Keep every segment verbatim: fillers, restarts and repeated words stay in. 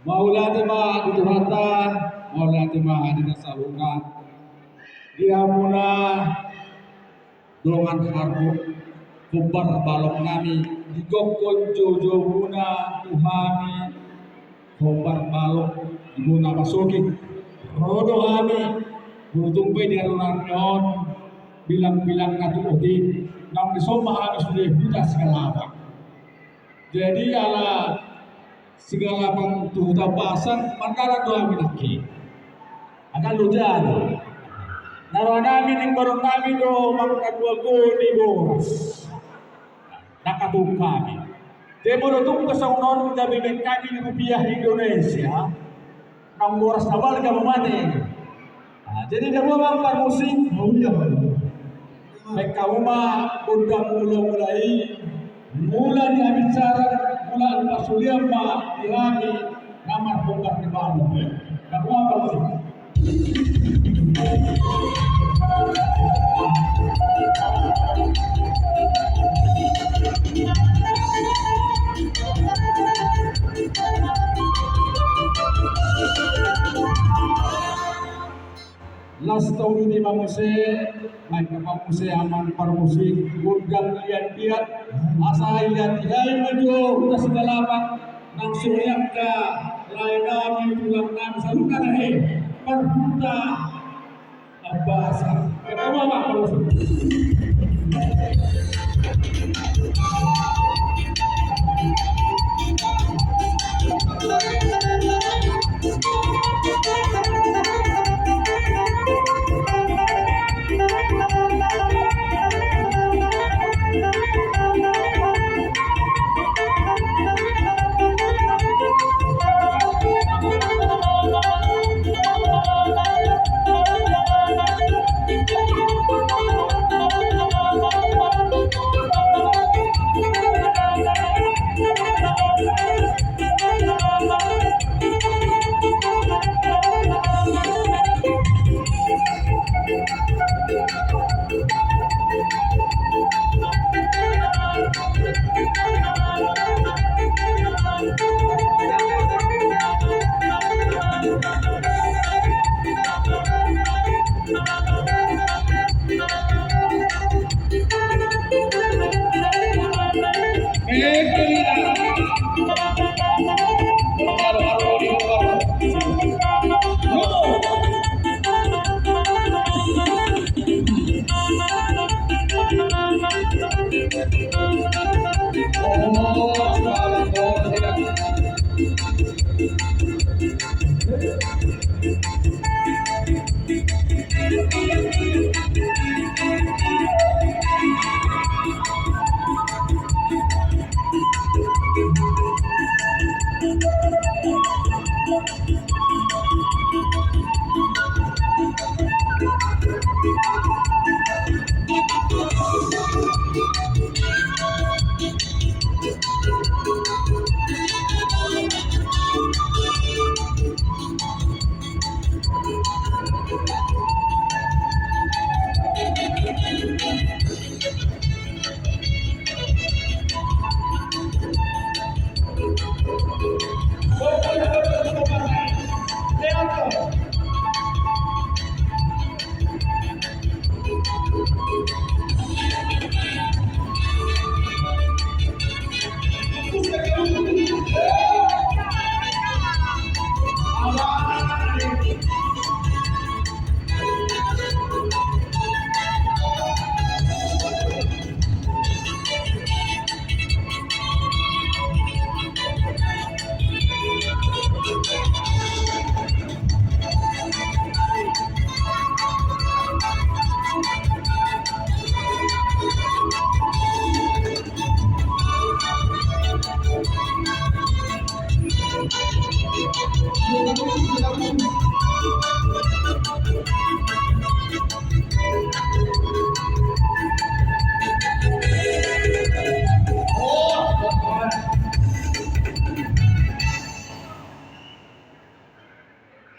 Mauliate ma di Tuhanta, mauliate ma di na saluhutna. Di hamuna dongan harbot, hombar balok nami, di gokhon joujou muna tu hami, hombar balok di bona pasogit. Ro do hami, tung pe di ari on, bilang-bilang na tu otik, naung dison ma hami sude Huta Sigalapang. Jadi ala Sigalapang tu Huta Pasang, mardalan do hami nangkin. Angka loja do. Na roha nami, ning baron nami do, mangkadua goni boras. Nangka tung hami. Te molo tung pe songon on, gabe baen hami di rupiah Indonesia. Nang boras na balga mamate. Nah, jadi damang parmusik, mauliate ma. Baen hamu ma gondang mula-mula i, mula ni habisaran, mula ni parsulian ma di hami na marhombar di bamu. Baen hamu ma parmusik. Las tolu ni ma muse, baen ma muse amang parmusik, gondang liat-liat, asa liat i ma jo Huta Sigalapang, nang suhi angka lae nami, tulang nami, saluhutna he, parhuta.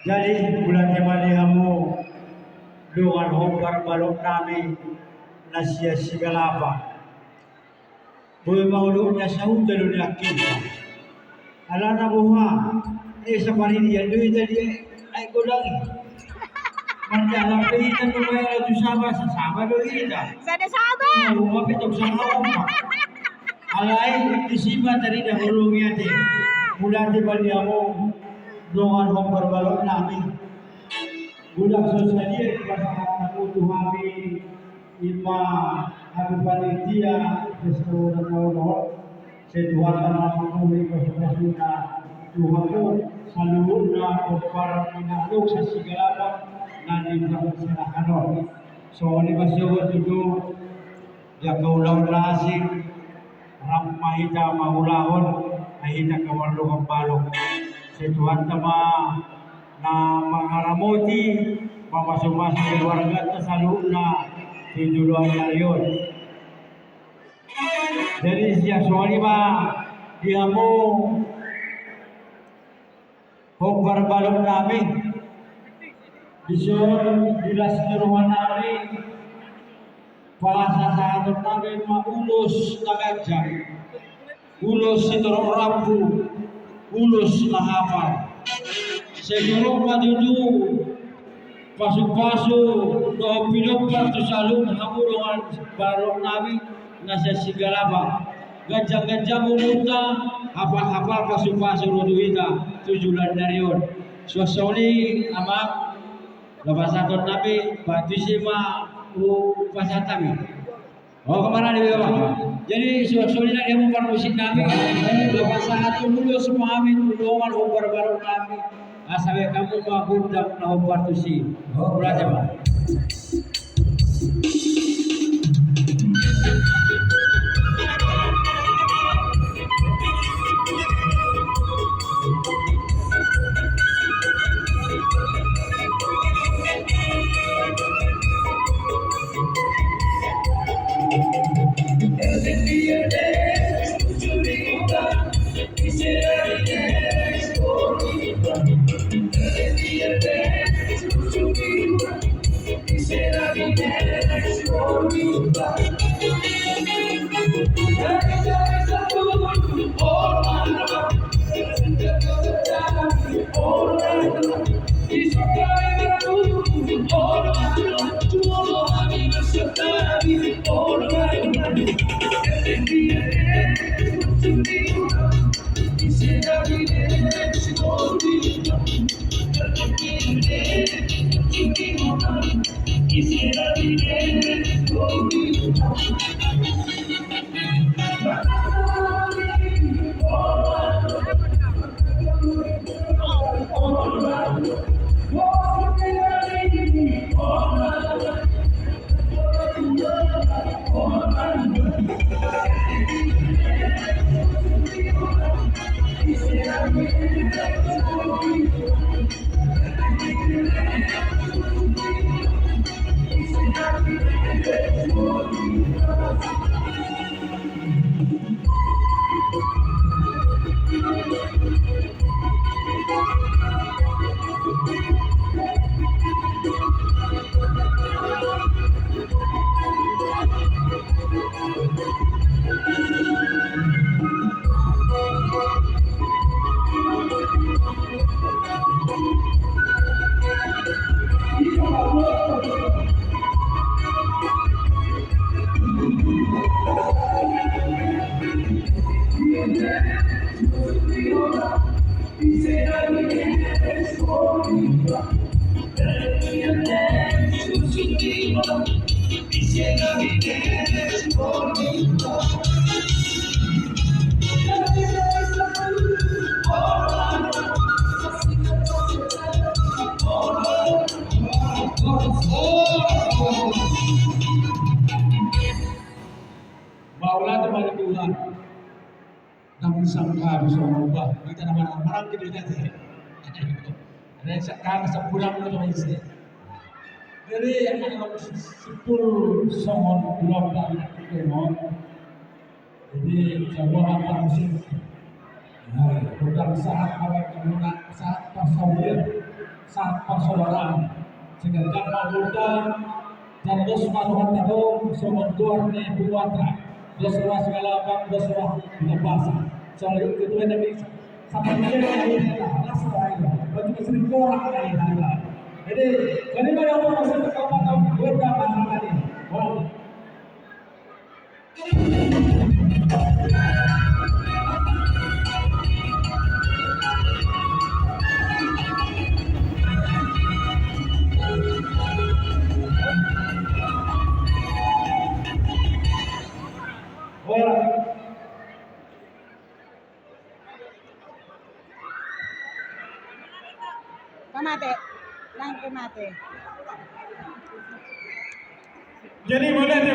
Jadi, mauliate ma di hamu dongan hombar balok nami na sian Sigalapang. Boi ma olo na sahuta do nangkin. Alana boha? Eh, saparidian do hita di aek godang i. Mardalan pe hita nuaeng tu Saba, sasaba do hita. Sada Saba. Nah, uma pe tong sama uma. Alai disi ma tarida holong i ate. Mauliate ma di hamu dongan hombar balok nami. Godang so sadia dipasahat hamu tu hami. Ima hamu panitia pesta ulang tahun on, sai Tuhanta ma mambuhai pasupasuna tu hamu saluhutna hombar ni na adong sian Sigalabang na nipasahat on. Songon i ma siogot tutu, di angka ulaon na asing, rap ma hita mangulahon, ai hita angka mardongan balok. Sai Tuhanta ma na mangaramoti, mamasumasu keluarganta saluhutna tu joloan ni ari on. Jadi sian songon i ma di hamu hombar balok nami, dison di las ni roha nami, pasahaton nami ma ulos na ganjang, ulos sitorop rambu, ulos na hapal. Sai jolo ma tutu pasupasu dohot pinompar tu saluhut hamu dongan balok nami na sian Sigalabang. Ganjang-ganjang umurta, hapal-hapal pasupasu ro tu hita tu joloan ni ari on. Suang songon i amang, lapasahaton nami, ba tusi ma hupasahat hami. Oh, kemana dia, Bang? Jadi, so, songon i ma di hamu parmusik nami, lapasahaton ulos ma hami tu dongan hombar balok nami, asa baen hamu ma gondang na hombar tusi. Oh, mauliate ma. Mauliate ma di Tuhan. Ndang disangka do songon on, bah. Hita na maranggi do hita ate. Ada yang sangka sampulang do sama isi. Jadi, adong simpul songon dua belas. Jadi, sebuah apa musim. Nah, bukan sahat apa yang kena, sahat persaudaraan. Sahat persaudaraan. Sehingga dapat bukan dan dos ma rohanta songon goar ni Putra. Dos roha Sigalabang, dos roha di Pambasan. Songon i ketua na bisa. Sampai di sini, akhirnya, langsung aja. Baju sering orang, akhirnya. Jadi, jadi, pada orang masuk ke kampung, gue udah masalah nih. Orang Pamate, nang pamate. Jadi, boleh dia